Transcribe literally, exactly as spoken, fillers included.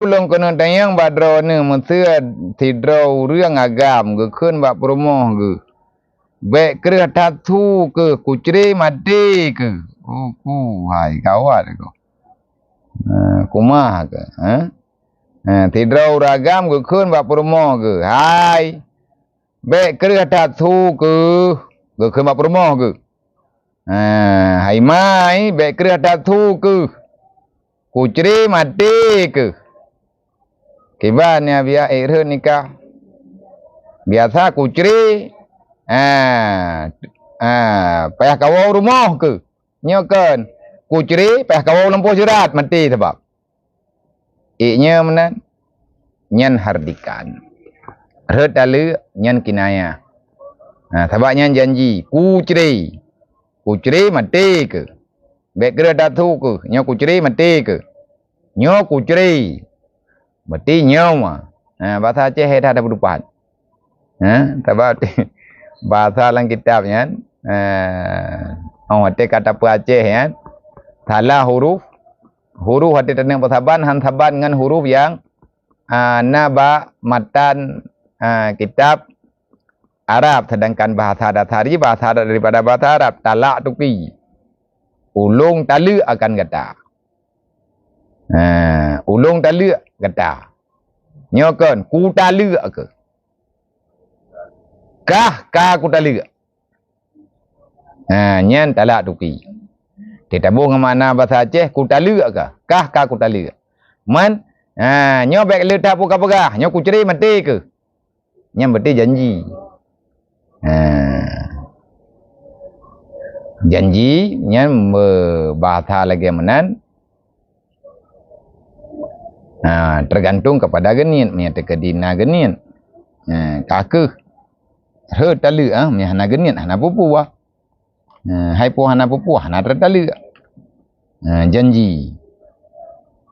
lôn keuneuk tanyong bak droeneuh, meuseu sidroe ureuëng agam geukheun bak peurumoh geuh, "Bék kreueh that su keuh, kucre maté keuh." Oh, ku hai gawat keuh. Ha, kumaha keuh, ha? Ha, sidroe ureuëng agam geukheun bak peurumoh geuh, "Hai, bék kreueh that su keuh," geukheun bak peurumoh geuh. "Ha, hai mai, bék kreueh that su keuh. Kucre maté keuh." Kiban ya biya ék rhot nikah. Biasa kucre, ha, ha, payah kawoe rumoh keuh. Nyoe kon, kucre payah kawoe lampôh syeurat maté sabab. Ék nyoe meunan, nyan hardikan. Rhot taleuek nyan kinayah. Ha, sabab nyan janji, kucre. Kucre maté keuh. Bék kreueh that su keuh, nyoe kucre maté keuh. Nyoe kucre. Berarti nyoe. Ha, bahasa Aceh hai that peudeupat. Ha, sabab bahasa lam kitab nyan, ha, oh, watée ka tapeu Aceh nyan, salah huruf, huruf watée taneuk peusaban, han saban ngon huruf nyang, ha, na bak matan, ha, kitab Arab, sedangkan bahasa dasar jih bahasa daripada bahasa Arab, talak tuki. Ulôn taleuek akan gata. Ha, ulôn taleuek gata. Nyoe kon, kutaleuek keuh. Kah ka kutaleuek. Ha, nyan talak tuki. Teutabôh ngon makna bahasa Aceh, kutaleuek kah? Kah ka kutaleuek. Man, ha, nyoe bék le that peue ka peugah, nyoe kucre maté keuh. Nyan berarti janji. Ha. Janji nyan me-, bahasa lagée meunan. Ha, tergantung kepada geuniet, meunyoe teukeudi na geuniet. Ha, ka keuh. Rhot taleuek, ah, meunyoe hana geuniet, hana peue-peue. Ha, hai peue hana peue-peue, hana rhot taleuek. Ha, janji.